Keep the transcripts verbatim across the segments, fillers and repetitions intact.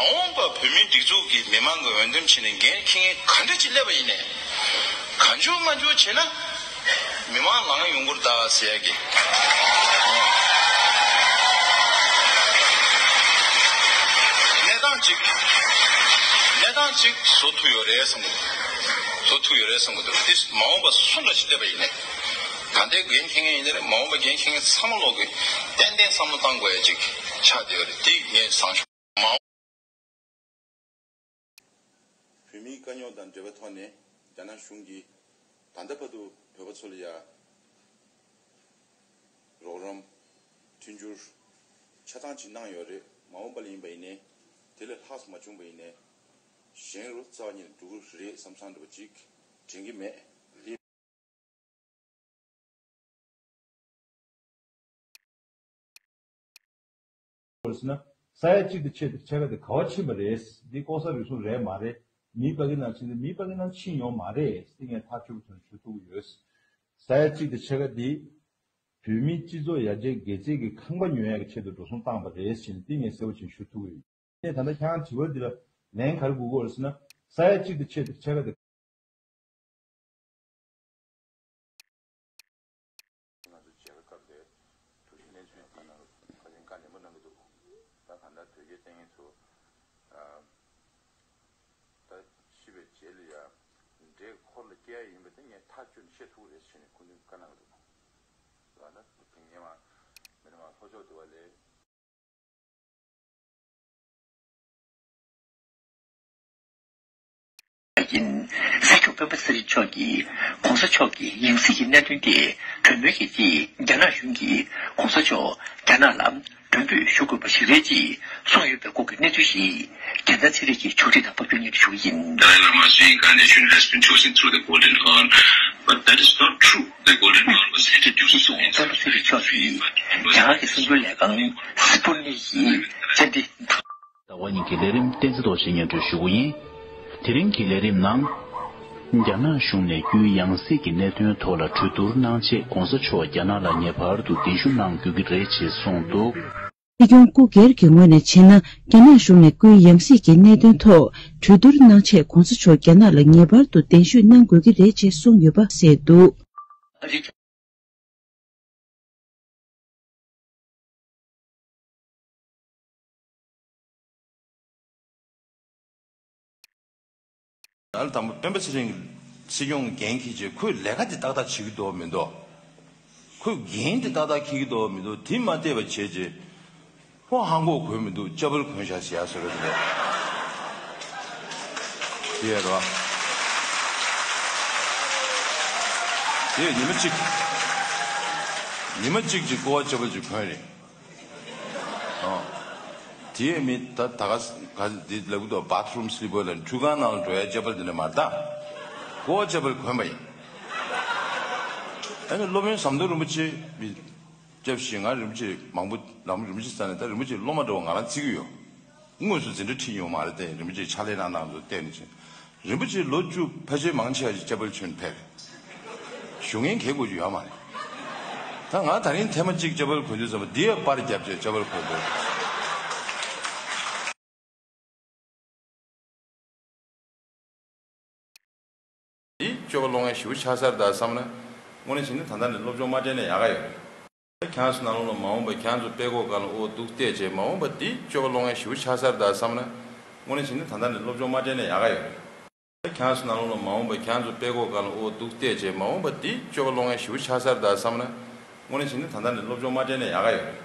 མ་འོངས་པ་བོད་མིའི་སྒྲིག་འཛུགས་ཀྱིས་མི་མང་གི་འོས་འདེམས་བྱས་ནས་འགན་འཁྱེར་མཁན་ག་འདྲ་ཅིག་སླེབས་པ་ཡིན་ནའི། གང་བྱུང་མང་བྱུང་བྱས་ན་མི་མང་ལངས་ཡོང་གི་རེད་ད་ཟེར་ཡ་གི་གནས་སྟངས་ཅིག་གནས་སྟངས་ཅིག་བཟོ་ཐུབ་ཡོད་རེད་བསམ་གི་འདུག་བཟོ་ཐུབ་ཡོད་རེད་བསམ་གི་འདུག་དེ་མ་འོངས་པ་སུ་འདྲ་ཞིག་སླེབས་པ་ཡིན་ནའི། ད་ལྟའི་འགན་འཁྱེར་མཁན་ཡིན་ནའི་རེད། མ་འོངས་པ་འགན་འཁྱེར་མཁན་ཚང་མ་ལོག་གིས་ཏན་ཏན་བསམ་བློ་བཏང་དགོས་ཡ་ཅིག་ཆགས་བསྡད་ཡོད་རེད། དེ་ངས་བཟང་ཤོས་མ་འོངས། བོད་མིའི་དཀའ་རྙོག་དང་འབྲེལ་བའི་ཐོག་ནས་རྒྱ་ནག་གཞུང་གིས་ད་ལྟ་བར་དུ་བོད་པ་ཚོ་ལ་ཡ་རོགས་རམ་མཐུན་འགྱུར་ཆ་ཚང་ཅིག་གནང་ཡོད་རེད། མ་འོངས་པ་ལ་ཡིན་པ་ཡིན་ནའི་དེ་ལས་ལྷག་མ་བྱུང་པ་ཡིན་ནའི་གཞན་རུ་རྩ་བ་ཉིད་ནས་འགྲོ་གི་རེད་བསམ་བསམ་འདྲ་པོ་ཅིག་དྲན་གྱི་མེད། དེ། ཟེར་ན། ས་ཡ་གཅིག་དང་ཕྱེད་དང་ཕྱེད་ཀ་དེ་ག་བ་ཕྱིན་པ་རེད། འདི་ལྐོག་ཟ་རུལ་སུངས་རེད་མ་རེད། མིའི་ཕ་གི་ནང་ཕྱིན་ཏེ་མིའི་ཕ་གི་ནང་ཕྱིན་ཡོད་མ་རེད། འདི་ངས་ཐག་ཆོད་པོ་བྱས་ནས་ཞུ་ཐུབ་ཀྱི་ཡོད། ས་ཡ་གཅིག་དང་ཕྱེད་ཀ་འདི་བོད་མིའི་སྤྱི་ཚོགས་ཡར་རྒྱས་དགེ་མཚན་གྱི་ཁང་པ་ཉོ་ཡག་གི་ཆེད་དུ་འགྲོ་སོང་བཏང་པ་རེད་ཟེར་ནས་འདི་ངས་གསལ་པོ་བྱས་ནས་ཞུ་ཐུབ་ཀྱི་ཡོད། ངས་ད་ལྟ་ཁྱེད་རང་དྲི་བ་འདི་ལ་ལན་ག་རེ་དགོས་ཀྱི་ཡོད་རེད་ཟེར་ན། ས་ཡ་གཅིག་དང་ཕྱེད་དང་ཕྱེད་ཀ་དེ། ང་ཚོ་མཇལ་ཁ་སྐབས་དེར་དུས་རྒྱུན་གནས་ཚུལ་འདི་ཕལ་ཆེར་བཀའ་ནན་པོ་གནང་གི་འདུག་ད་གང་ལྟར་དོལ་རྒྱལ་བསྟེན་མཁན་ཚོ་ཨ་ད་ཤི་བའི་རྗེས་ལ་ཡང་འདྲེ་འཁོར་ལ་སྐྱེལ་ཡ་ཡིན་པ་དེ་ངས་ཐག་ཆོད་ནས་བཤད་ཐུབ་ཀྱི་རེད་ཟེར་ནས་སྐུ་མདུན་བཀའ་གནང་གི་འདུག་ད་ད་དེ་ངས་མ་མི་རེ་མ་ལྷོ་ཕྱོགས་དེ་བ་ལས། ཡིན། སྲིད་སྐྱོང་སྤེན་པ་ཚེ་རིང་མཆོག་གིས་གོང་ས་མཆོག་གི་ཡང་སྲིད་ཀྱི་གནད་དོན་དེ་གྲོས་མོལ་གྱི་རྗེས་རྒྱ་ནག་གཞུང་གིས་གོང་ས་མཆོག་རྒྱ་ནག་ལ་མགྲོན་འབོད་ཞུ་དགོས་པ་ཞིག་རེད་ཅེས་གསུངས་ཡོད་པའི་སྐོར་གྱི་གནས་ཚུལ་ཞིག་རྒྱལ་མཚན་ཚེ་རིང་གིས་ཕྱོགས་སྒྲིག་དང་ཕབ་སྒྱུར་སྙན་སྒྲོན་ཞུ་གི་ཡིན། Dalai Lama's reincarnation has been chosen through the golden urn, but that is not true. The golden urn was introduced in སྤེན་པ་ཚེ་རིང་མཆོག་གིས་རྒྱ་གར་གྱི་གསར་འགྱུར་ལས་ཁང་Sputnik ཡི་བཅར་འདྲི། ཟླ་བ་གཉིས་ཀྱི་ལས་རིམ་བསྟན་འཛིན་རྡོ་རྗེས་སྙན་སྒྲོན་ཞུ་གི་ཡིན། དེ་རིང་གི་ལས་རིམ་ནང་། རྒྱ་ནག་གཞུང་ནས་སྐུའི་ཡང་སྲིད་ཀྱི་གནད་དོན་ཐོག་ལ་གྲོས་བསྡུར་གནང་ཆེད་གོང་ས་མཆོག་རྒྱ་ནག་ལ་ངེས་པར་དུ་གདན་ཞུ་གནང་དགོས་ཀྱི་རེད་ཅེས་གསུངས་འདུག་སྲིད་སྐྱོང་སྐུ་སྒེར་གྱི་ངོས་ནས་བྱས་ན། རྒྱ་ནག་གཞུང་ནས་སྐུའི་ཡང་སྲིད་ཀྱི་གནད་དོན་ཐོག་གྲོས་བསྡུར་གནང་ཆེད་གོང་ས་མཆོག་རྒྱ་ནག་ལ་ངེས་པར་དུ་གདན་ཞུ་གནང་དགོས་ཀྱི་རེད་ཅེས་གསུངས་ཡོད་པ་གསལ་འདུག་ཨ་ལ་དང་པོ་སྤེན་པ་ཚེ་རིང་གིས་སྲིད་སྐྱོང་གི་འགན་འཁྱེར་རྗེས་ཁོས་ལས་ཀ་དེ་ཏག་ཏག་བྱེད་ཀྱི་འདུག་མི་འདུག་ཁོས་འགན་དེ་ཏག་ཏག་འཁྱེར་གྱི་འདུག་མི་འདུག་དེ་མ་བལྟས་པ་བྱས་རྗེས་ཁོ་ཧང་གོ་གོན་མི་འདུག་ཅ་བལ་གོན་བཞག་ཟེར་ཡ་བཟོ་འདྲ་དེ་འདྲ། དེ་ཡ་རོ། དེ་ཉི་མ་གཅིག་ཉི་མ་གཅིག་ཅིག་ཀོ་བ་ཅ་བལ་ཅིག་གོན་རེད། ཨོ། དེའི་མི་ད་ད་ག་ག་འདི་ལབ་གི་འདུག bathroom slipper ལ་ཁྲུས་ཁང་ནང་ལ་འགྲོ་ཡ་ཅ་བལ་འདི་འདྲ་མ་རེད་ད། ཀོ་བ་ཅ་བལ་གོན་པ་ཡིན། ཨ་ནི་སློབ་དཔོན་ཟམ་གདོང་རིན་པོ་ཆེ་མི་སྐྱབས་ཤིག་ང་རིན་པོ་ཆེ་མང་པོ་ལམ་རིན་པོ་ཆེ་ས་ནས་ད་རིན་པོ་ཆེ་སློབ་མ་འདྲ་བོ་ང་རང་བརྩི་གི་ཡོད། དངོས་སུ་འཛིན་གྲྭ་ཁྲིད་མྱོང་མ་རེད་དེ་རིན་པོ་ཆེ་ཕྱག་ལས་གནང་སྟངས་ཚོ་བལྟས་ནས་ཕྱིན། རིན་པོ་ཆེ་ལོ་བཅུ་ཕལ་ཆེར་མང་ཆེ་བ་ཅིག་ཅ་བལ་གྱོན་ཕེབས། ཞུ་མཁན་གལ་དགོས་ཀྱི་ཡོད་མ་རེད། ད་ང་ད་རིང་ཐེངས་མ་གཅིག་ཅ་བལ་གོན་དུས་ཙམ་པ་འདི་ཡ་པར་རྒྱབ་བྱས་ཅ་བལ་གོན་དགོས། འདི་སྤྱོད་པ་སློང་ཡ་ཞེ་པོ་ཆགས་ཚར་ད་བསམ་ན། དངོས་གནས་བྱས་ན་ད་ལྟ་ནས་སློབ་སྦྱོང་མ་སྤྲད་ན་ཡག་ག་ཡོད་རེད། ཁྱེད་རང་ཚོ་ནང་ལོགས་ལ་མ་འོངས་པ་ཁྱེད་རང་ཚོ་དཔྲལ་ཀོག་སྒང་ལ་ཨོ་འདུག་བལྟས་བྱས་མ་འོངས་པ་འདི་སྤྱོད་པ་སློང་ཡ་ཞེ་པོ་ཆགས་ཚར་ད་བསམ་ན། དངོས་གནས་བྱས་ན་ད་ལྟ་ནས་སློབ་སྦྱོང་མ་སྤྲད་ན་ཡག་ག་ཡོད་རེད། ཁྱེད་རང་ཚོ་ནང་ལོགས་ལ་མ་འོངས་པ་ཁྱེད་རང་ཚོ་དཔྲལ་ཀོག་སྒང་ལ་ཨོ་འདུག་བལྟས་བྱས་མ་འོངས་པ་འདི་སྤྱོད་པ་སློང་ཡ་ཞེ་པོ་ཆགས་ཚར་ད་བསམ་ན། དངོས་གནས་བྱས་ན་ད་ལྟ་ནས་སློབ་སྦྱོང་མ་སྤྲད་ན་ཡག་ག་ཡོད་རེད།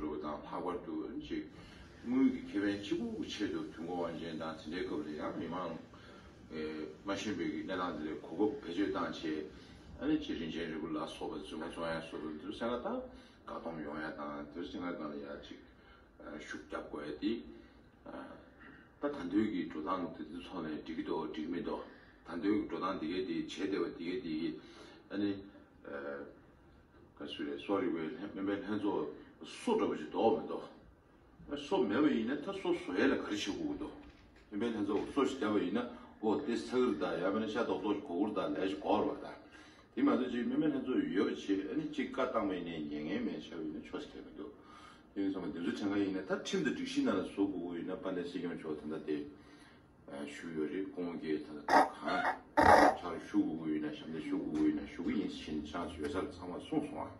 རུ་དང་ལྷག་པར་དུ་ཅིག་དངུལ་གྱི་ཁེ་ཕན་གཅིག་པུའི་ཆེད་དུ་དུས་འཁོར་དབང་ཆེན་དང་དེ་འདྲའི་སྐབས་ལ་ཡང་མི་མང་ཨེ་མ་ཤེས་པའི་གི་གནས་སྟངས་དེ་ལས་གོ་སྐབས་བེད་སྤྱོད་བཏང་བྱས། ཨ་ནི་ཅིག་རིན་ཆེན་རིལ་བུ་ལ་སོགས་པ་རྫུན་མ་བཙོང་ཡ་སོགས་པ་འདུག་ཟེར་ན་ད་བཀག་སྡོམ་ཡོང་ཡ་དང་དེ་ཟེར་ན་གང་ལ་ཡ་ཅིག་ཤུགས་རྒྱབ་དགོས་ཡ་དེ། ད་ད་འདོད་ཀྱི་འགྲོ་སྟངས་དེ་ཚོ་ནས་འགྲིག་གི་འདུག་འགྲིག་མི་འདུག་ད་འདོད་ཀྱི་འགྲོ་སྟངས་དེ་གས་དེ་བྱས་བསྡད་པ་དེ་གས་དེ་གས་ཨ་ནི། ག་ཚོད་རེད། གསོ་རིག་པའི་ལྷན་སྨན་པའི་ལྷན་ཚོགས་སོ་འདྲ་པོ་ཅིག་འདུག་མི་འདུག་གསོ་མེད་པ་ཡིན་ན་ད་གསོ་བཟོ་ཡས་ལ་ག་རེ་བྱེད་དགོས་ཀྱི་འདུག་སྨན་པའི་ལྷན་ཚོགས་སོ་ཞིག་བསྡད་པ་ཡིན་ན་ཨོ་དེ་ཚ་གི་རེད་ད་ཡ་མིན་ན་ཤ་རྡོག་རྡོག་ཅིག་གོ་གི་རེད་ད་ལས་ཅིག་གོ་རེད་པ་ད། དེ་མ་གཏོགས་ཅིག་མི་མི་ལྷན་ཚོགས་ཡོད་པ་བྱས། ཨ་ནི་གཅིག་བཀའ་བཏང་བ་ཡིན་ནའི་ཉན་མཁན་མེད། ཆགས་པ་ཡིན་ན་ཆོག་ཟེར་མཁན་མི་འདུག་དེ་ཡིན་ཙང་དེ་ཚོ་དྲན་ག་ཡིན་ན། ད་ཁྲིམས་དང་སྒྲིག་གཞི་ནང་ལ་བཟོ་དགོས་ཀྱི་ཡོད་ན། དཔལ་ལྡན་སྲིད་སྐྱོང་མཆོག་ད་ལྟ་དེ་ཞུ་ཡོད་རེད། སྐུ་ངོ་གིས་ད་ལྟ་གང་ཆགས་ཞུ་དགོས་ཀྱི་ཡོད་ན། ཞབས་འདེགས་ཞུ་དགོས་ཀྱི་ཡོད་ན་ཞུ་གི་ཡིན་ཟེར་ནས་ཆང་ཡོད་སར་ཚང་མ་གསུངས་སོང་ཨ།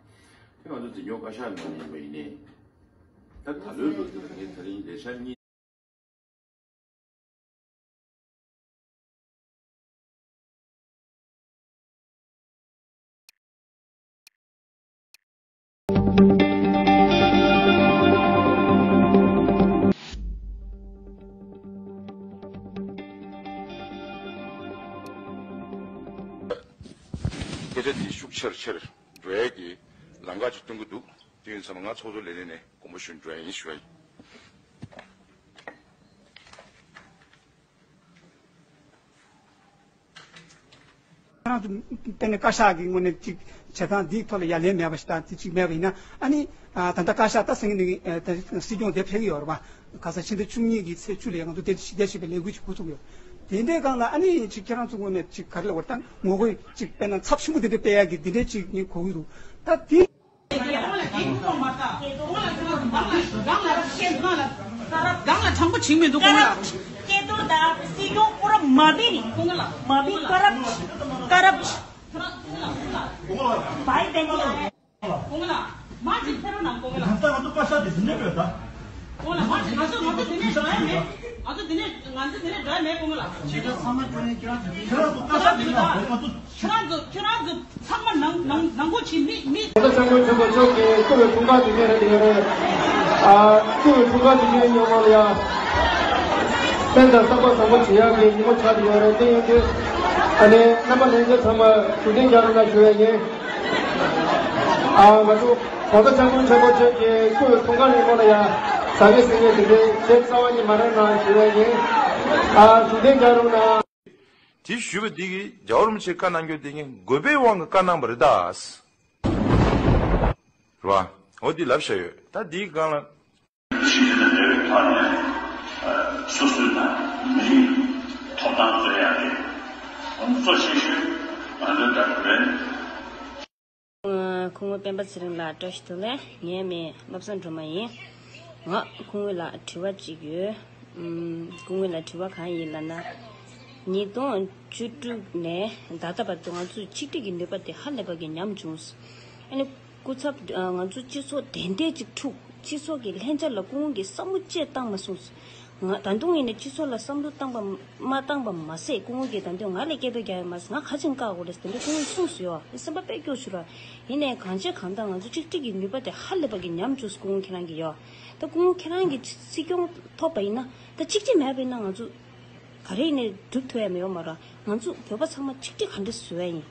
དེ་ང་ཚོ་འཛིན་སྐྱོང་བཀའ་ཤག་ནང་ཡིན་པ་ཡིན་ནའི། ད་ད་ལོའི་ལོ་དེ་ལ་ངས་ད་རིང་ལས་འཆར་གཉིས། སྐད་ཆ་འདི་ཤུགས་ཆེར་ཆེར་འགྲོ་ཡས་ཀྱི་ལམ་ཁ་ཅིག་སྟོན་གྱི་འདུག་དེ་ཡིན་ཙང་ང་ཚོགས་གཙོ་ལས་ལས་ནས་དགོངས་པ་ཞུ་འགྲོ་ཡ་ཡིན་ཞུ་བ་ཡིན། ཁྱེད་རང་ཚོ་དཔེར་ན་བཀའ་ཤག་གི་ངོས་ནས་ཅིག་བྱེད་སྟངས་འདིའི་ཐོག་ལ་ཡ་ལན་མེད་པ་ཞིག་དང་དེ་ཅིག་མེད་པ་ཡིན་ན། ཨ་ནི་ད་ལྟ་བཀའ་ཤག་ད་སང་ཉིན་ནས་སྲིད་སྐྱོང་དེ་ཕེབས་ཀྱི་ཡོད་རེད་པ། ཁ་སང་ཕྱི་ཟླ་བཅུ་གཉིས་ཀྱི་ཚེས་བཅུ་ལ་ང་ཚོ་དེ་ཞི་བདེ་ཞེས་པའི་ལས་འགུལ་ཅིག་འགོ་ཚུགས་ཡོད། དེ་འདྲའི་སྒང་ལ་ཨ་ནི་ཅིག་ཁྱེད་རང་ཚོ་ངོས་ནས་ཅིག་ག་རེ་ལབ་དགོས་རེད། ད་ངོ་རྒོལ་ཅིག་དཔེར་ན་ཚབས་ཆེན་པོ་དེ་འདྲ་སྤེལ་ཡག་གི་འདི་འདྲའི་ཅིག་ངས་གོ་གི་འདུག་ད་དེ། སྒང་ལ་དྲང་པོ་བྱིང་མི་འདུག་གོང་ལ། སྐྱེ་སྟོན་དང་སྲིད་སྐྱོང་ཁོ་རང་མ་བི་རི་མ་བི་ཀ་རབ་ཀ་རབ་བའི་བན་ཀོང་ལ། མ་ཅིག་ཕེ་རོ་ནང་གོང་ལ། ད་ང་ཚོ་བཀའ་ཤག་དེ་འཛིན་གྲྭ་བོད་ད། གོང་ལ་མ་ཅིག་ང་ཚོ་ང་ཚོ་དེ་ནས་འགྲོ་ཡ་མེད། ང་ཚོ་དེ་ནས་ང་ཚོ་དེ་ནས་འགྲོ་ཡ་མེད་གོང་ལ། ཁྱེད་རང་ཚོ་ཚང་མ་ཁྱོད་རང་ཁྱེད་རང་ཚོ་ཁྱེད་རང་ཚོ་བཀའ་ཤག་དེ་ཡིན་ན་ང་ཚོ། ཁྱེད་རང་ཚོ་ཁྱེད་རང་ཚོ་ཚང་མ་ནང་ནང་ནང་གོ་ཆེ་མི་མི། ད་ལྟ་སྐྱབས་མགོན་ཆེན་པོ་མཆོག་གི་སྐུ་ལ་འཁྲུངས་སྐར་དུས་ཆེན་རེད་དེ་རེད། ཨ་སྐུ་ལ་འཁྲུངས་སྐར་དུས་ཆེན་ཉིན་མོ་ལ་ཡ། སེམས་དང་བསམ་པ་བཟང་པོ་བྱེད་ཡག་གི་ཉིན་མོ་ཆགས་བསྡད་ཡོད་རེད། དེ་ཡིན་དུས་ཨ་ནི་རྣམ་པ་ལྷན་རྒྱས་ཚང་མ་གཟུགས་བརྟན་རྒྱག་རོགས་གནང་ཞུ་ཡ་ཡིན། ཨ་ང་ཚོ་གོང་ས་སྐྱབས་མགོན་ཆེན་པོ་མཆོག་གི་སྐུ་ལ་འཁྲུངས་སྐར་ཉིན་མོ་ལ་ཡ་ཟ་ཁང་ཟིན་ནས་དེ་འདྲའི་ཆེད་རྩ་བ་ཉིད་མ་རེད་གནང་ཞུ་ཡ་ཡིན། ཨ་གཟུགས་བརྟན་རྒྱག་རོགས་གནང་། དེ་ཞུས་པ་འདི་གིས་རྒྱལ་བ་རིན་པོ་ཆེས་བཀའ་གནང་རྒྱུ་དེ་ངས་དགོས་པའི་དབང་གིས་བཀའ་གནང་བ་རེད་ད། རེད་བ། འོ་འདི་ལབ་བཞག་ཡོད། ད་འདིའི་སྒང་ལ། ཕྱི་རྒྱལ་དུ་བསྡད་པའི་ཐོག་ནས་སོ་སོའི་དང་མི་རིགས་ཐོབ་ཐང་རྩོད་ཡག་གི་གཙོ་ཆེ་ཤོས་ང་ཚོའི་དགའ་སྤྲོ་རེད། སྐུ་ངོ་སྤེན་པ་ཚེ་རིང་ལགས་བཀྲ་ཤིས་བདེ་ལེགས། ངའི་མིང་བློ་བཟང་སྒྲོལ་མ་ཡིན། ང་སྐུ་ངོ་ལ་དྲི་བ་གཅིག་ཡོད། ཨུམ། སྐུ་ངོ་ལ་དྲི་བ་གང་ཡིན་ལབ་ན། ཉིས་སྟོང་བཅུ་དྲུག་ནས་ད་ལྟ་བར་དུ་ང་ཚོས་ཆིག་སྒྲིལ་གྱི་ནུས་པ་དེ་ཧ་ལས་པ་གི་ཉམས་བྱུང་། ཨ་ནི་སྐུ་ཚབ་ང་ཚོ་སྤྱི་ཚོགས་དེ་འདྲས་ཅིག་འཁྲུག་སྤྱི་ཚོགས་ཀྱི་ལྷན་བཅར་ལ་སྐུ་ངོ་གིས་བསམ་བློ་ཅིག་བཏང་མ་སོང་། ང་ད་དུང་ཡིན་ན་སྤྱི་ཚོགས་ལ་བསམ་བློ་བཏང་པ་མ་བཏང་པ་མ་ཟད། སྐུ་ངོ་གིས་ད་དུང་ང་ལ་སྐད་འབོད་རྒྱག་ཡ་མ་ཟད་ང་ག་ཅིག་བཀག་དགོས་རེད་ཟེར་དེ་འདྲ་སྐུ་ངོས་གསུངས་སོང་ཡོད། ཨེ་སེམས་པ་དཔེ་སྐྱོ་བྱུང་ར། ཡིན་ནའི་གང་བྱས་གང་ལྟར་ང་ཚོ་གཅིག་སྒྲིལ་གྱི་ནུས་པ་དེ་ཧ་ལས་པ་གི་ཉམས་བཅུག་སྐུ་ངོ་ཁྱེད་རང་གིས་ཡོད། ད་སྐུ་ངོ་ཁྱེད་རང་གིས་སྲིད་སྐྱོང་ཐོབ་པ་ཡིན་ན་ད་གཅིག་ཅིག་མེད་པ་ཡིན་ན་ང་ཚོ་ག་རེ་ཡིན་ནའི་སྒྲུབ་ཐུབ་ཡ་མེད་ཡོད་མ་རེད། ང་ཚོ་བོད་པ་ཚང་མ་གཅིག་སྒྲིལ་ག་འདྲ་བཟོ་ཡ་ཡིན།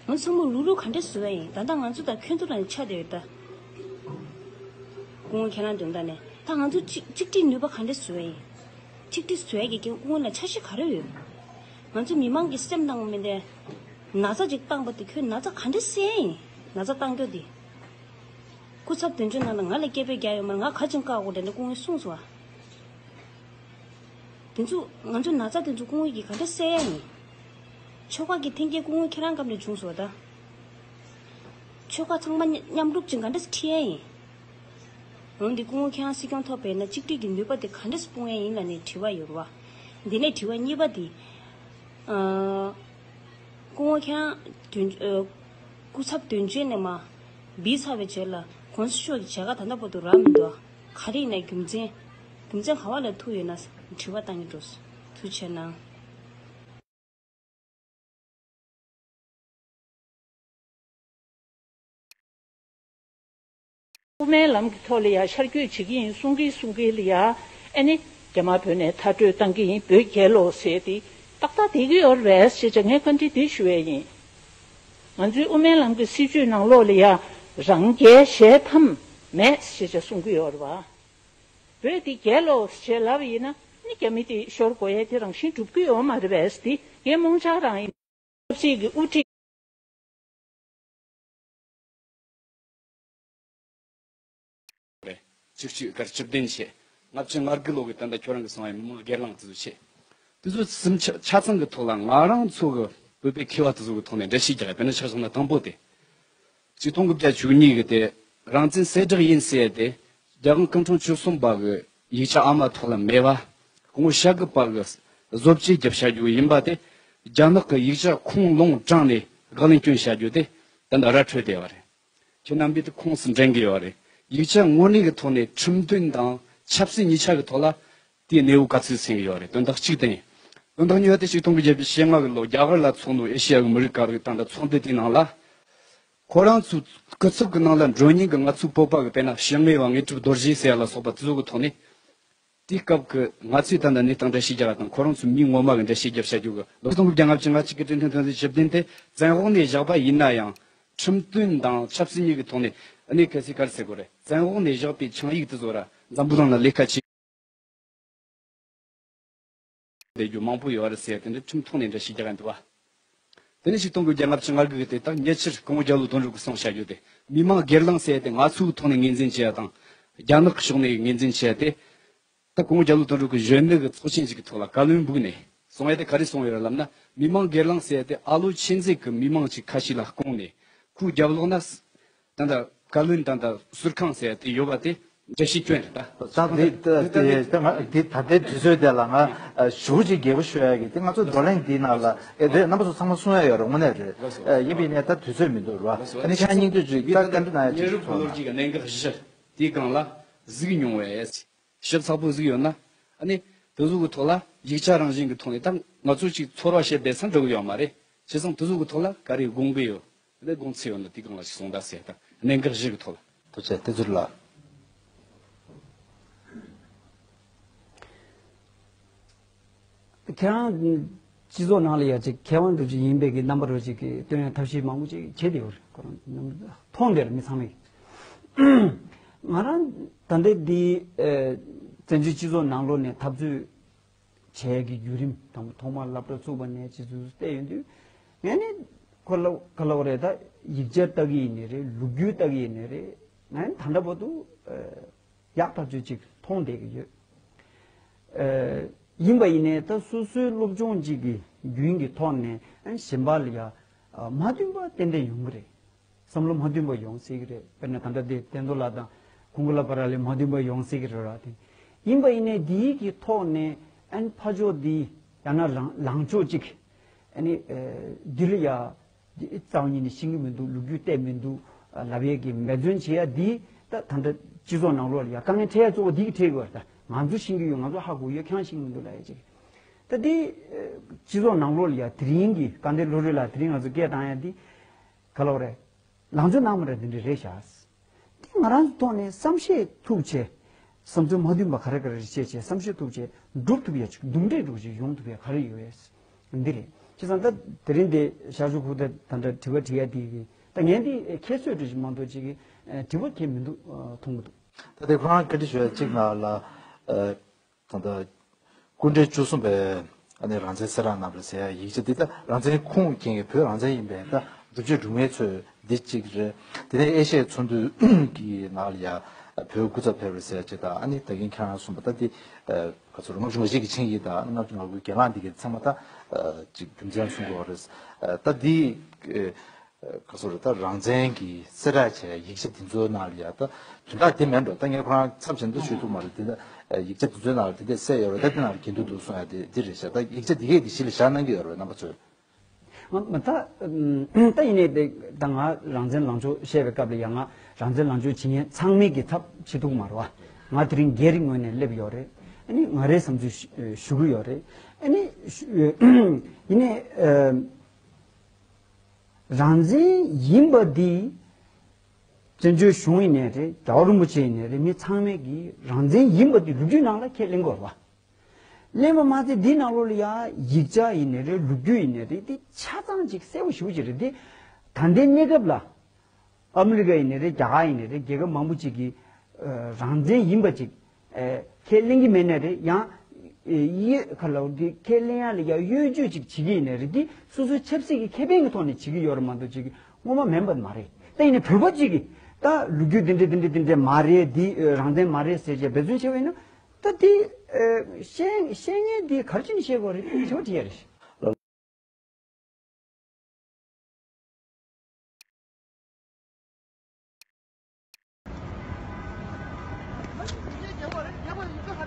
ང་ཚོ་ཚང་མ་ལུག་ལུག་ག་འདྲ་བཟོ་ཡ་ཡིན། ད་ལྟ་ང་ཚོ་དང་ཁྱོད་ཚོ་ལ་ནི་ཆ་དེ་ཡོད་ད། སྐུ་ངོ་ཁྱེད་རང་དོན་དག་ནས་ད་ང་ཚོ་གཅིག་གཅིག་སྒྲིལ་ནུས་པ་ག་འདྲ་བཟོ་ཡ་ཡིན། གཅིག་སྒྲིལ་བཟོ་ཡ་གི་རྐྱེན་སྐུ་ངོ་ལ་འཆར་གཞི་ག་རེ་ཡོད། ང་ཚོ་མི་མང་གི་སེམས་ནང་མི་འདྲ། ན་ཚ་ཅིག་བཏང་པ་དེ་ཁྱོད་ན་ཚ་ག་འདྲ་སེལ་ཡ་ཡིན། ན་ཚ་བཏང་རྒྱུ་དེ། སྐུ་ཚབ་དོན་གཅོད་ནང་ལ་ང་ལ་སྐད་འབོད་རྒྱག་ཡོད་མ་རེད། ང་ག་ཅིག་བཀག་དགོས་དེ་འདྲ་སྐུ་ངོས་གསུངས་སོང་ཨ། དེ་ཚོ་ང་ཚོའི་ན་ཚ་དེ་ཚོ་སྐུ་ངོ་གིས་ག་འདྲ་སེལ་ཡ་ཡིན། ཆོལ་ཁ་གི་འཐེན་འཁྱེར་སྐུ་ངོ་ཁྱེད་རང་སྐབས་ནས་བྱུང་སོང་ད། ཆོལ་ཁ་ཚང་མ་མཉམ་རུབ་ཅིག་ག་འདྲ་ཁྲིད་ཡ་ཡིན། འོན་ཏེ་སྐུ་ངོ་ཁྱེད་རང་སྲིད་སྐྱོང་ཐོབ་པ་ཡིན་ན་གཅིག་སྒྲིལ་གྱི་ནུས་པ་དེ་ག་འདྲ་སྤུངས་ཡ་ཡིན་ལབ་ནས་དྲི་བ་ཡོད་རེད་བ། འདི་ནས་དྲི་བ་གཉིས་པ་དེ། ཨ། སྐུ་ངོ་ཁྱེད་རང་དོན་ཨ། སྐུ་ཚབ་དོན་གཅོད་ནས་མ་བིས་ཚར་བའི་རྗེས་ལ་གོང་ས་མཆོག་གི་མཇལ་ཁ་ད་ལྟ་བར་དུ་རག་མི་འདུག་ཨ། ག་རེ་ཡིན་ནའི་རྒྱུ་མཚན། རྒྱུ་མཚན་ག་བ་ལ་ཐུག་ཡོད་ན་དྲི་བ་བཏང་གི་འགྲོ། ཐུགས་རྗེ་གནང་། དབུ་མའི་ལམ་གྱི་ཐོག་ལ་ཡ་ཤར་བསྐྱོད་བྱེད་ཀྱི་ཡིན་གསུང་གིན་གསུང་གིན་ལ་ཡ། ཨ་ནི་རྒྱ་དམར་བོད་ནས་མཐར་སྐྲོད་བཏང་གི་ཡིན། བོད་རྒྱལ་ལོ་ཟེར་ཏེ་ཏག་ཏག་བསྡད་ཀྱི་ཡོད་རེད་ཟེར་བྱས་ངས་བཀའ་འདྲི་འདི་ཞུ་ཡས་ཡིན། ང་ཚོའི་དབུ་མའི་ལམ་གྱི་སྲིད་བྱུས་ནང་ལོགས་ལ་ཡ་རང་རྒྱལ་གཞལ་ཐབས་མེད་ཟེར་བྱས་གསུང་གི་ཡོད་རེད་བ། བོད་འདི་རྒྱལ་ལོ་ཞེས་ལབ་པ་ཡིན་ན་ནི་རྒྱ་མི་དེ་ཤོར་དགོས་ཡས་དེ་རང་བཞིན་འགྲུབ་ཀྱི་ཡོད་མ་རེད་པས། དེ་ངའི་རྨོངས་འཆར་རང་ཡིན། ཆབ་སྲིད་ཀྱི་དབུ་ཁྲིད། ཆིག་སྟོང་དགུ་བརྒྱ་བཅུ་བདུན་བྱས། ལྔ་བཅུ་ང་དགུ་ལོ་གི་ད་ལྟ་ཁྱོད་རང་གི་གསང་བའི་མི་མང་སྒེར་ལངས་དེ་ཚོ་བྱས། དེ་ཚོ་སུམ་ཆ་ཆ་ཚང་གི་ཐོག་ལ་ང་རང་ཚོ་གི་ བོད་པའི་མཁས་པ་དེ་ཚོ་གི་ཐོག་ནས་འགྲེལ་བཤད་རྒྱག་ཡ། དཔེར་ན་ཆ་བཞག་ན་དང་པོ་དེ། ཆིག་སྟོང་དགུ་བརྒྱ་བཅུ་གཉིས་གི་དེ་རང་བཙན་གསལ་བསྒྲགས་ཡིན་ཟེར་ཡ་དེ། རྒྱལ་དབང་སྐུ་ཕྲེང་བཅུ་གསུམ་པ་གི་ཡིག་ཆ་ཨ་མ་ཐོག་ལ་མེད་པ། སྐུ་ངོ་ཞྭ་སྒབ་པ་གི་བཟོ་བཅོས་རྒྱབ་བྱ་རྒྱུ་ཡིན་པ་དེ། རྒྱ་ནག་གི་ཡིག་ཆ་ཁུངས་ལུང་དྲངས་ནས་དགག་ལན་སྐྱོན་བྱ་རྒྱུ་དེ་ད་ལྟ་ར་འཕྲོད་བསྡད་པ་རེད། ཁྱེད་རྣམ་པས་དེ་ཁུངས་སུ་འདྲེན་གི་ཡོད་རེད། ཡིག་ཆ་དངོས་གནས་ཀྱི་ཐོག་ནས་ཁྲིམས་དོན་དང་ཆབ་སྲིད་གཉིས་ཆ་གི་ཐོག་ལ་དེའི་གནས་བབ་ག་ཚོད་ཟིན་གི་ཡོད་རེད། དོན་དག་གཅིག་དེ་ཡིན། དོན་དག་གཉིས་པ་དེ་ཆིག་སྟོང་དགུ་བརྒྱ་བཞི་ལྔ་གི་ལོ་རྒྱ་གར་ལ་ཚོགས་ནོ་ཨེ་ཤི་ཡ་གི་མི་རིགས་ག་རེ་དང་འདྲ་ཚོགས་འདུ་དེའི་ནང་ལ། ཁོ་རང་ཚོའི་སྐུ་ཚབ་ཀྱི་ནང་ལ་འགྲོ་མཁན་གྱི་ང་ཚོའི་བོད་པ་གི་དཔེར་ན་ཞི་ལྔ་བ་དངོས་གྲུབ་རྡོ་རྗེ་ཟེར་ཡ་ལ་སོགས་པ་དེ་ཚོ་གི་ཐོག་ནས། དེའི་སྐབས་ཀྱི་ང་ཚོས་ད་ལྟ་གནས་སྟངས་འགྲེལ་བཤད་རྒྱག་པ་དང་། ཁོ་རང་ཚོའི་མི་ངོ་མ་གི་འགྲེལ་བཤད་རྒྱབ་བྱ་རྒྱུ་གི་ལོ་སྟོང་དགུ་བརྒྱ་ལྔ་བཅུ་ང་གཅིག་གི་ཀྲུང་ཧྥེ་ཐོན་རྫས་ཞི་བདེ་དེ་བཙན་འོག་ནས་བཞག་པ་ཡིན་ན་ཡང་། ཁྲིམས་དོན་དང་ཆབ་སྲིད་གཉིས་ཀྱི་ཐོག་ནས་ཨ་ནི་གལ་སྲིད་ག་རེ་ཟེར་དགོས་རེད། བཙན་འོག་ནས་བཞག་པའི་ཆིངས་ཡིག་དེ་ཚོ་ར་འཛམ་བུ་གླིང་ལ་ལས་ཀ་བྱེད་བསྡད་རྒྱུ་མང་པོ་ཡོད་རེད་ཟེར་ཡ་དེ་འདྲ་ཁྲིམས་ཐོག་ནས་འགྲེལ་བཤད་རྒྱག་གི་འདུག་བ། དེ་ནས་ཆིག་སྟོང་དགུ་བརྒྱ་ལྔ་བཅུ་ང་དགུ་གི་དེ་དག་ཉེ་ཆར་སྐུ་ངོ་རྒྱ་ལོ་དོན་གྲུབ་ཀྱིས་གསུངས་བཞག་རྒྱུ་དེ། མི་མང་སྒེར་ལངས་ཟེར་ཡ་དེ་ང་ཚོའི་ཐོག་ནས་ངོས་འཛིན་བྱེད་ཡ་དང་། རྒྱ་ནག་གི་ཕྱོགས་ནས་ངོས་འཛིན་བྱེད་ཡ་དེ། ད་སྐུ་ངོ་རྒྱ་ལོ་དོན་གྲུབ་ཀྱིས་གཞོན་ནུ་གི་ཚོགས་ཆེན་ཞིག་གི་ཐོག་ལ་བཀའ་བློན་འབུག་ནས་གསུང་ཡ་དེ་ག་རེ་གསུངས་ཡོད་རེད་ལབ་ན། མི་མང་སྒེར་ལངས་ཟེར་ཡ་དེ་ཨ་ལོ་ཆེན་ཟེར་གི་མི་མང་ཅིག་ཁ་ཤས་ལ་བསྐུངས་ནས་ཁོའི་རྒྱབ་ལོགས་ན། ད་ལྟ་བཀའ་བློན་ད་ལྟ་ཟུར་ཁང་ཟེར་ཡ་དེ་ཡོད་པ་དེ་འགྲེལ་བཤད་སྐྱོན་རེད་ད། ད་དེ་ད་དེ་ད་ང་དེ་ད་ལྟའི་དུས་ཚོད་དེ་ལ་ང་ཞུ་གཅིག་རྒྱལ་པོ་ཞུ་ཡ་གི་དེ་ང་ཚོ་བགྲོ་གླེང་འདིའི་ནང་ལ་ཨེ་དེ་རྣམ་པ་ཚོ་ཚང་མ་གསུང་ཡ་ཡོད་རེད་དངོས་གནས་རེད། ཡིན་པའི་ནས་ད་དུས་ཚོད་མི་འདུག་ར། ཨ་ནི་ཁྱེད་རང་སྙིང་བསྡུས་ཅིག་ད་བཀའ་འདྲི་གནང་ཡ་ཅིག་ཉེ་རབས་གོ་ལོ་རྒྱུས་ཀྱི་གནད་འགག་བཞི་དེའི་སྒང་ལ་གཟིགས་མྱོང་བས། ཞིབ་ཚགས་པོ་གཟིགས་ཡོད་ན། ཨ་ནི་དེ་ཚོ་གི་ཐོག་ལ་ཡིག་ཆ་རང་བཞིན་གྱི་ཐོག་ནས་ད་ང་ཚོ་ཅིག་ཚོར་བ་བཤད་བསྡད་ས་འགྲོ་གི་ཡོད་མ་རེད། བྱས་ཙང་དེ་ཚོ་གི་ཐོག་ལ་ག་རེ་དགོངས་ཀྱི་ཡོད། དེ་དགོངས་ཚུལ་ཡོད་ན་དེའི་སྒང་ལ་ཅིག་གསུང་དང་ཟེར། ད་གནད་འགག་བཞི་གི་ཐོག་ལ། ཐུགས་རྗེ་ཆེ། བསྟན་ཚུལ་ལགས། ཁྱེད་རང་སྤྱི་ཚོགས་ནང་ལ་ཡ་ཅིག་མཁས་དབང་འདྲ་ཅིག་ཡིན་པའི་གི་རྣམ་པ་འདྲ་ཅིག་གི་སྟོན་ཡ་ཐབས་ཤེས་མང་པོ་ཅིག་བྱས་ཏེ་ཡོད་རེད། ཁོ་རང་མཐོང་བསྡད་རེད་མི་ཚང་མས། ང་རང་ད་ལྟའི་འདི་ཨེ་བཙན་བྱོལ་སྤྱི་ཚོགས་ནང་ལོགས་ནས་འཐབ་རྩོད་བྱས་ཀྱི་བརྒྱུད་རིམ་དང་པོ་ཐོག་མར་སློབ་གྲྭ་བཙུགས་པ་ནས་ཅི་ཟུར་བལྟས་ཡོང་དུས། ངས་ནི་ཁོ་ལ་ག་ལབ་རེད། ད་ཡིག་ཆ་ལྟ་གི་ཡིན་ནི་རེད། ལོ་རྒྱུས་ལྟ་གི་ཡིན་ནི་རེད། ངས་ནི་ད་ལྟ་བར་དུ་ཡག་ཐག་ཆོད་ཅིག་མཐོང་བསྡད་ཀྱི་ཡོད། ཡིན་པ་ཡིན་ནའི་ད་སོ་སོའི་སློབ་སྦྱོང་ཅིག་གི་རྒྱུན་གྱི་ཐོག་ནས་གཞན་པ་ལ་ཡ་མ་མཐུན་པ་ཏན་ཏན་ཡོང་གི་རེད། བསམ་བློ་མ་མཐུན་པ་ཡོང་སྲིད་ཀྱི་རེད། དཔེར་ན་ད་ལྟ་དེ་བསྟན་རྡོར་ལགས་དང་ཁོང་གི་ལ་བར་ལ་མ་མཐུན་པ་ཡོང་སྲིད་ཀྱི་རེད་ར། དེ་ཡིན་པ་ཡིན་ནའི་འདིའི་གི་ཐོག་ནས་ཨན་ཕ་ཕྱོགས་འདི་ཡང་ན་ལངས་ལངས་ཕྱོགས་གཅིག་ཨ་ནི་འདི་ལ་ཡ་འདི་རྩ་བ་ཉིད་ནས་ཤེས་ཀྱི་མི་འདུག་ལོ་རྒྱུས་བལྟས་མི་འདུག་ལབ་ཡས་ཀྱི་འབད་བརྩོན་བྱེད་ཡ་འདི་ད་ད་ལྟ་སྤྱི་ཚོགས་ནང་ལོགས་ལ་ཡ་དཀའ་ངལ་འཕྲད་ཡ་གཙོ་བོ་འདི་གི་འཕྲད་དགོས་རེད། ད་ང་ཚོ་ཤེས་ཀྱི་ཡོད། ང་ཚོ་ཧ་གོ་ཡོད། ཁྱེད་རང་ཤེས་ཀྱི་མི་འདུག་ལབ་ཡ་གཅིག་ད་འདི་སྤྱི་ཚོགས་ནང་ལོགས་ལ་ཡ་དེ་རིང་གི་དཀའ་འདྲེ་ལོ་རེ་ལ་དེ་རིང་ང་ཚོ་སྐད་བཏང་ཡ་འདི། ག་ལབ་རེད། ལངས་ཕྱོགས་ནང་མ་རེད། འདི་འདྲ་རེད་ཤག་འདི་ང་རང་ཚོ་ཐོག་ནས་བསམ་ཤེས་ཐུབ་ཆེ། བསམ་ཚུལ་མ་མཐུན་པ་ག་རེ་ག་རེ་རེད་བཤད་ཆེ། བསམ་ཤེས་ཐུབ་ཆེ། འགྲུབ་ཐུབ་ཡ་ཅིག་འདུམ་འགྲིག་འགྲུབ་ཅིག་ཡོང་ཐུབ་ཡ་ག་རེ་ཡོད་ཡས། འདི་རེད། བྱས་ཙང་ད་དེ་རིང་འདི་ཤར་ཕྱོགས་ཁུག་རྟ་ད་འདྲ་དྲི་བ་དྲི་ཡ་འདི་གི་ད་ངས་འདི་ཁྱད་གསོད་འདྲ་ཞིག་མ་གཏོགས་ཅིག་གི་དྲི་བ་གལ་མི་འདུག་མཐོང་གི་འདུག་ད་དེ་ཁོ་རང་བཀའ་འདྲི་ཞུ་ཡ་གཅིག་ནང་ལ། ད་ལྟ་སྐུ་ཕྲེང་བཅུ་གསུམ་པས་ཨ་ནི་རང་བཙན་གསལ་བསྒྲགས་གནང་བ་རེད་ཟེར་ཡ་ཡིག་ཆ་འདི་ད་རང་བཙན་ཁུངས་སྐྱེལ་མཁན་བོད་རང་བཙན་ཡིན་པའི་ད་སྒྲུབ་བྱེད་སྒྲུབ་མཁན་ཚོས་འདི་གཅིག་རེད། དེ་ནས་ཨེ་ཤ་ཡའི་ཚོགས་འདུ་གི་ནང་ལ་ཡ་བོད་སྐུ་ཚབ་ཕེབས་རེད་ཟེར་ཡ་གཅིག་དང་། ཨ་ནི་ད་གིན་ཁྱེད་རང་གསུངས་པ་ད་འདི་ག་ཚོད་ལྔ་བཅུ་ང་གཅིག་གི་ཆིངས་ཡིག་དང་ལྔ་བཅུ་ང་དགུ་གྱེན་ལངས་འདི་གའི་ཚང་མ་ད་གཅིག་རྒྱུ་མཚན་གསུང་དགོས་རེད། ད་འདི། ག་ཚོད་རེད། ད་རང་བཙན་གྱི་གསལ་བསྒྲགས་བྱས་ཡིག་ཆ་འདི་ཚོའི་ནང་ལ་ཡ་ད་དོན་དག་དེ་མིན་འགྲོ། ད་ངས་ཁོ་རང་ཚབ་བྱས་ན་ད་ཞུ་ཐུབ་མ་རེད། དེ་ད་ཡིག་ཆ་འདི་ཚོའི་ནང་ལ་དེ་འདྲས་གསལ་ཡོད་རེད། ད་དེ་ནང་ལ་འགལ་འདུ་འདུག་གསུང་ཡ་དེ་འདི་རེད་ཤག་ད་ཡིག་ཆ་འདི་གས་འདི་གཞི་ལ་བཞག་གནང་གི་ཡོད་རེད་རྣམ་པ་ཚོས། ང་མ་ད་ད་ཡིན་ནའི་དེ་ད་ང་རང་བཙན་ལངས་ཕྱོགས་བཤད་པའི་སྐབས་ལ་ཡ་ང་རང་བཙན་ལངས་ཕྱོགས་བྱེད་མཁན་ཚང་མའི་གི་ཚབ་བྱེད་ཐུབ་མ་རེད་བ། ང་དེ་རིང་སྒེར་ངོས་ནས་སླེབས་ཡོད་རེད། ཨ་ནི་ང་རའི་བསམ་ཚུལ་ཞུ་གི་ཡོད་རེད། ཨ་ནི་ཡིན་ནའི། རང་བཙན་ཡིན་པ་འདི་བཙན་བྱོལ་གཞུང་ཡིན་ནའི་རེད། རྒྱལ་བ་རིན་པོ་ཆེ་ཡིན་ནའི་རེད། མི་ཚང་མས་ཀྱིས་རང་བཙན་ཡིན་པ་འདི་ལོ་རྒྱུས་ནང་ལ་ཁས་ལེན་དགོས་རེད་བ། ལེན་པ་མ་ཚད་འདི་ནང་ལོགས་ལ་ཡ་ཡིག་ཆ་ཡིན་ནའི་རེད། ལོ་རྒྱུས་ཡིན་ནའི་རེད། འདི་ཆ་ཚང་ཅིག་གསལ་པོ་ཞེ་པོ་ཅིག་རེད། འདི་ད་ལྟའི་གནས་སྐབས་ལ། ཨ་མི་རི་ཀ་ཡིན་ནའི་རེད། རྒྱ་གར་ཡིན་ནའི་རེད། རྒྱལ་ཁབ་མང་པོ་ཅིག་གིས་ཨ་རང་བཙན་ཡིན་པ་ཅིག་ཨ་ཁས་ལེན་གྱི་མེད་ནའི་རེད། ཡང་ཨ་ཡི་ག་ལ་འདི་ཁས་ལེན་ཡ་ལ་ཡ་གཡོ་ཇུས་ཅིག་བྱེད་ཀྱི་ཡིན་ནའི་རེད། འདི་སོ་སོའི་ཆབ་སྲིད་ཀྱི་ཁེ་ཕན་གྱི་ཐོག་ནས་བྱེད་ཀྱི་ཡོད་རེད་མ་གཏོགས་ཅིག་སྔོན་མ་མིན་པ་མ་རེད། ད་ཡིན་ནའི་བོད་པ་ཅིག་གིས་ད་ལོ་རྒྱུས་འདི་འདྲ་འདི་འདྲ་འདི་འདྲ་མ་རེད། འདི་ཨ་རང་བཙན་མ་རེད་ཟེར་བྱས་འབད་བརྩོན་བྱས་པ་ཡིན་ན། ད་འདི་ཨ་བཤད་བཤད་མཁན་འདི་ག་རེ་བྱས་ནས་བཤད་དགོས་རེད། དེ་ཞེ་པོ་དྲི་ཡ་རེད།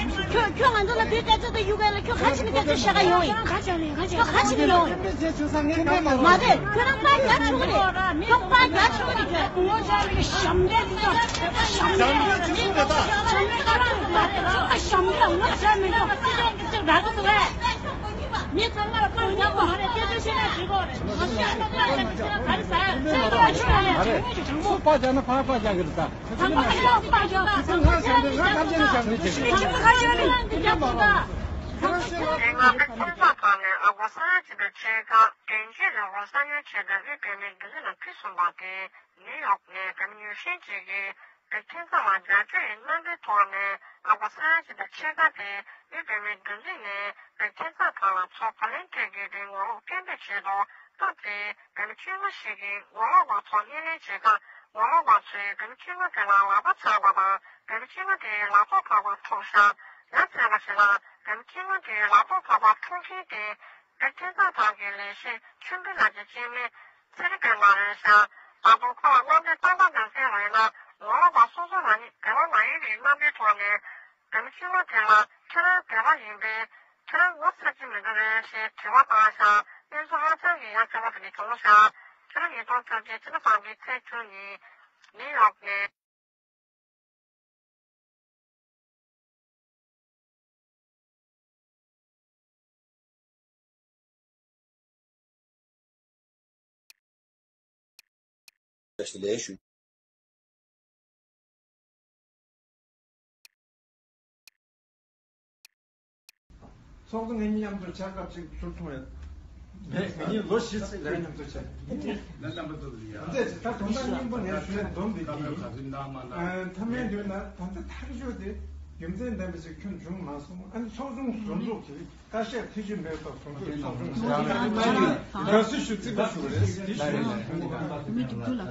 ཁྱོད་ཁྱོད་ང་ཚོ་ལ་དེའི་སྐད་ཆ་དེ་གཡུག་ག་ལ། ཁྱོད་ག་ཕྱིན་ནས་སྐད་ཆ་བཤད་ག་ཡོང་ཡིན། ཁྱོད་ག་ཕྱིན་ནས་ཡོང་ཡིན། མ་རེད། ཁྱོད་རང་པར་རྒྱག་ཆོག་གི་རེད། ཁྱོད་པར་རྒྱག་ཆོག་གི་རེད། ཁྱོད་ངོ་ཅག་གི་ཞབས་འདྲེན་འདི་ཚོ་ཞབས་འདྲེན་ཞབས་འདྲེན་ཞབས་འདྲེན་ངོ་ཟེར་མི་འདུག་ཞབས་འདྲེན་ཁ་རང་ལ་མ་རེད། ཁྱོད་ཀྱི་ཅིག་རག་གི་འདུག་གས། མི་ཚང་མ་ལ་པར་རྒྱག་དགོས་མ་རེད། དེ་ཚོ་ཤེས་ན་འགྲིག་གི་རེད། ང་ཚོ་ཡང་ལ་པར་རྒྱག་ག་རེ་ཟ་ཡ། ཁྱོད་ཚོ་ལ་ཆུ་ཡོད་ལས་ཆུང་ངུ་ཅིག་དྲང་པོ། སུ་པར་རྒྱག་ན་ཕར་པར་རྒྱག་གི་རེད་ད། ཚང་མ་ཁ་ཤས་པར་རྒྱག་ཁྱོད་ཚོ་ང་ཞབས་འདྲེན་ང་ཁ་ཆེ་ནས་ཞབས་འདྲེན་བྱེད་ཀྱི་རེད། ཁྱོད་ཚོ་ཁ་ཤས་ནས་རྒྱག་གི་རེད་ད། ཚང་མ་ཁ་ཤས་ལ། རྒྱ་ནག་གི་ཁྱིམ་ཚང་ཁག་ནས་ཨ་སྒོར་ས་ཡ་གཅིག་དང་ཕྱེད་ཀ་དོན་གཅོད་ལས་སྒོ་གསར་ཉར་བྱས་པའི་དབུས་བོད་མིའི་སྒྲིག་འཛུགས་ནང་ཕུད་སོང་པ་དེ། ནིའུ་ཡོག་ནས་བོད་མི་ཉུང་ཤས་ཅིག་གིས་བོད་ཁྱིམ་ཚང་ལ་རྒྱབ་སྐྱོར་ཡི་རྣམ་པའི་ཐོག་ནས་ཨ་སྒོར་ས་ཡ་གཅིག་དང་ཕྱེད་ཀ་དེ་དབུས་བོད་མིའི་སྒྲིག་འཛུགས་ནས་བོད་ཁྱིམ་ཚང་ཁག་ལ་ཚོགས་གོ་ལེན་སྤྲོད་རྒྱུའི་ངོ་ལོག་སྐད་འབོད་བྱས་འདུག་སྐབས་དེར་བོད་མི་ཁྱིམ་ཚང་ཞིག་གིས་ངོ་ལོག་པ་ཚོར་སྣེ་ལེན་བྱེད་སྐབས། ངོ་ལོག་པ་ཚོས་བོད་མི་ཁྱིམ་ཚང་དེ་ལ་ལག་པ་འཆང་པ་དང་། བོད་མི་ཁྱིམ་ཚང་དེའི་ལག་ཐོགས་ཕག་པ་འཕྲོག་བཞག་ཡ་མཚན་པ་ཞིག་ལ། བོད་མི་ཁྱིམ་ཚང་དེའི་ལག་ཐོགས་ཕག་པ་འཕྲོག་མཁན་དེ་བོད་ཁྱིམ་ཚང་ཁག་གི་ལས་བྱེད་ཆོས་འཕེལ་ལགས་ཀྱི་སྐྱེ་དམན་ཚེ་རིང་དགེ་ལགས་རེད་ཤག་ད་དུང་ཁོ་ལ་རྣམ་འགྲེལ་བཏང་སྟངས་དང་འབྲེལ་བ་ཡིན་ན། ངོ་ལོག་པ་སོ་སོ་རང་ཉིད་བོད་པ་མ་ཡིན་པའི་རྣམ་པའི་ཐོག་ནས་བོད་མི་ཁྱིམ་ཚང་དེ་ལ་ཁྱོད་རང་བོད་པ་ཡིན་པས་ཁྱོད་རང་ངོ་ཚ་གི་མི་འདུག་གས་ཞེས་དྲི་བ་བཏང་ཤག་གནས་ཚུལ་ཧ་ཅང་གི་ཡ་མཚན་པ་དེ་འདྲ་བྱུང་ཤག་ཕྱི་ལོ་ཉིས་སྟོང་བཅོ་བརྒྱད་ཕྱི་ཟླ་གསུམ་པའི་ཚེས་བཅུ་གཉིས། ནིའུ་ཡོག་ནས། བཀྲ་ཤིས་བདེ་ལེགས་ཞུ། ཚོགས་གཙོ་ངེད་གཉིས་མཉམ་དུ་ཆ་སྐབས་ཅིག་ཚུར་ཐུང་ཡོད། ངེད་གཉིས་ལོ་བཞི་ཙམ་ལས་མཉམ་དུ་བྱས། ད་དོན་དག་སྙིང་པོ་ངས་ཞུ་ཡ་འདོམས་པའི་དེ་ཡིན། མཐའ་མའི་དོན་ན་ད་ལྟ་ཐག་གཅོད་དེ་རྒྱུ་མཚན་ལྡན་པ་ཞིག་ཁྱོན་བྱུང་མ་སོང་། ཨ་ནི་ཚོགས་ཆུང་ཟུར་འཛུགས་ཀྱིས་བཀའ་ཤག་ཐེ་བྱུས་མེད་པར་གོང་བུད་ཚོགས་ཆུང་ཟུར་འཛུགས་ཀྱིས་དགའ་བསུ་ཞུ་རྩིས་པ་ཞུ་བ་རེད། དེ་ཞུ་ན་མི་འདུག་ག་ལ།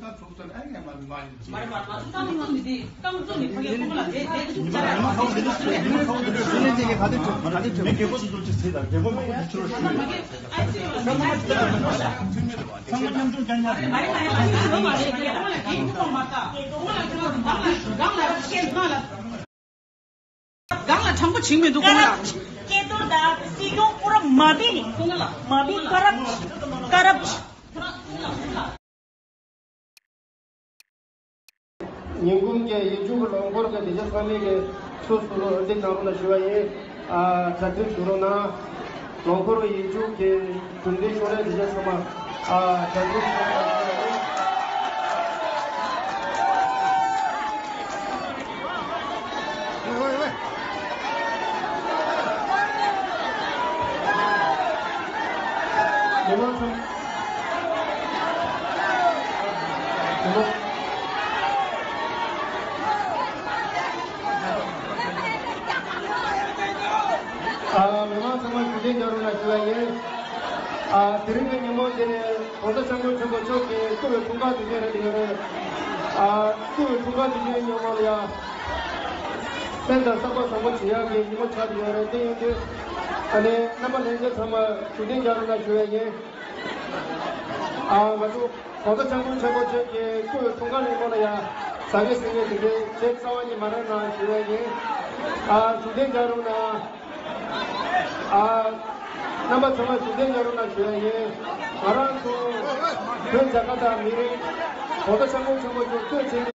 ད་ཚོགས་ས་ཨེ་ངས་མ་མ་ཡིན། མ་རེད་མ་རེད། ང་ཚོ་ཏང་ཙུའུ་ནི་དེ་ཏང་ཙུའུ་ནི་ཕ་གི་ཁོང་ལ་དེ་དེ་དེ་ཚོ་ཅར་ཡ། དེ་ལས་དེ་ག་དེ་ག་དེ་ངས་རྒྱལ་པོ་སོ་སོ་ཅིག་ཟེར་ད་རྒྱལ་པོ་མང་པོ་དེ་ཕྱི་རུ་ཤོད། ཚང་མ་མཉམ་ཞུགས་རྒྱག་ཉག་རེད། མ་རེད་མ་རེད་མ་རེད། ཁོང་ལ་དེ་ཁོང་ལ་ཁོང་ལ་ཁོང་ལ་ཁོང་ལ་ཁོང་ལ་ཁོང་ལ་ཁོང་ལ་ཁོང་ལ་སྒང་ལ་དྲང་པོ་བྱིང་མི་འདུག་ཁོང་ལ། སྐད་གཏོར་དང་སྲིད་སྐྱོང་པུ་ར་མ་བི་ནི། ཁོང་ལ་མ་བི་ཀ་རབ་ཀ་རབ། ཉིན་གུང་གི་ཡིག་རྒྱུགས་ཀྱི་ལོ་འཁོར་གྱི་དེ་ཆ་ཚང་མས་ཀྱི་ཚུར་ཚུར་འདི་གནང་རོགས་གནང་ཞུ་བ་ཡིན། ཨ་གྲ་སྒྲིག་ཞུ་རོགས་གནང་། ལོ་འཁོར་ཡིག་རྒྱུགས་ཀྱི་གྲུབ་འབྲས་ཤོག་ལྷེ་དེ་ཆ་ཚང་མ་ཨ་གྲ་སྒྲིག་ཞུ་རོགས་གནང་། མི་མང་ཚང་། མི་མང་། ཨ་མི་མང་ཚང་མ་ཞུ་རྟེན་རྒྱག་རོགས་གནང་ཞུ་བ་ཡིན། ཨ་དེ་རིང་གི་ཉིན་མོ་འདི་ནས་༸གོང་ས་༸སྐྱབས་མགོན་ཆེན་པོ་མཆོག་གི་སྐུ་ཡི་འཁྲུངས་སྐར་དུས་ཆེན་རེད་འདི་ཡོད་རེད། ཨ་སྐུ་ཡི་འཁྲུངས་སྐར་དུས་ཆེན་ཉིན་མོ་ལ་ཡ། སེམས་དང་བསམ་པ་བཟང་པོ་བྱེད་ཡག་གི་ཉིན་མོ་ཆགས་ཀྱི་ཡོད་རེད། དེ་ཡིན་དུས་ཨ་ནི་རྣམ་པ་ལྷན་རྒྱས་ཚང་མ་ཞུ་རྟེན་རྒྱག་རོགས་གནང་ཞུ་བ་ཡིན། ཨ་ང་ཚོ་༸གོང་ས་༸སྐྱབས་མགོན་ཆེན་པོ་མཆོག་གི་སྐུ་ཡི་འཁྲུངས་སྐར་ཉིན་མོ་ལ་ཡ་ཟ་མཁན་ཟིང་མཁན་དེ་འདྲའི་བྱེད་རྩ་བ་ཉིད་མ་རེད་གནང་ཞུ་བ་ཡིན། ཨ་ཞུ་རྟེན་རྒྱག་རོགས་གནང་། ཨ་རྣམ་པ་ཚང་མ་ཞུ་རྟེན་རྒྱག་རོགས་གནང་ཞུ་བ་ཡིན། ང་རང་ཚོ་བོད་མཛད་དཀའ་དང་མི་རིགས་༸གོང་ས་༸སྐྱབས་མགོན་ཆེན་པོ་མཆོག་གཙོས་བྱས་ཏེ།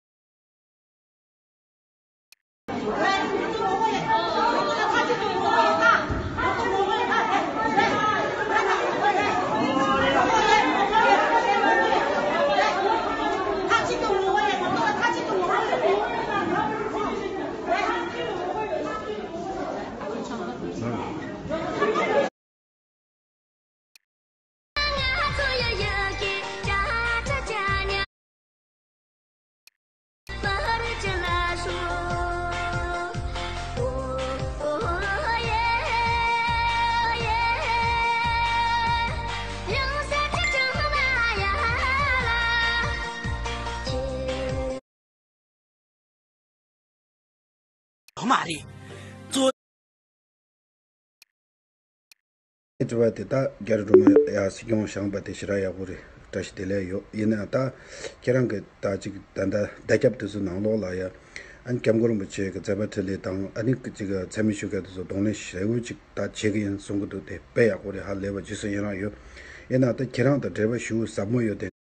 མ་རེད། གཙོ། དྲི་བ་དེ་ད་རྒྱ་རི་སྒྲོལ་མ་ཡ་སྲིད་སྐྱོང་བཞེངས་པ་དེ་ཞེ་དྲག་ཡག་པོ་རེད། བཀྲ་ཤིས་བདེ་ལེགས་ཡོད། ཡིན་ནའང་ད་ཁྱེད་རང་གི་ད་ཅིག་ད་ལྟ་བརྡ་ཁྱབ་དེ་ཚོ་ནང་ལོགས་ལ་ཡ་ཨ་ནི་སྐྱབས་མགོན་རིན་པོ་ཆེ་གི་མཛད་པ་འཕྲིན་ལས་དང་ཨ་ནི་ཅིག་མཚན་སྨད་ཞུ་མཁན་དེ་ཚོ་གདོང་ལེན་ཞེ་པོ་ཅིག་ད་བྱེད་ཀྱི་ཡིན་གསུང་གི་འདུག་དེ་དཔེ་ཡག་པོ་རེད། ཧ་ལས་པ་རྗེས་སུ་ཡི་རང་ཡོད། ཡིན་ནའང་ད་ཁྱེད་རང་དང་འབྲེལ་བ་ཞུ་ཟབ་མོ་ཡོད་དེ།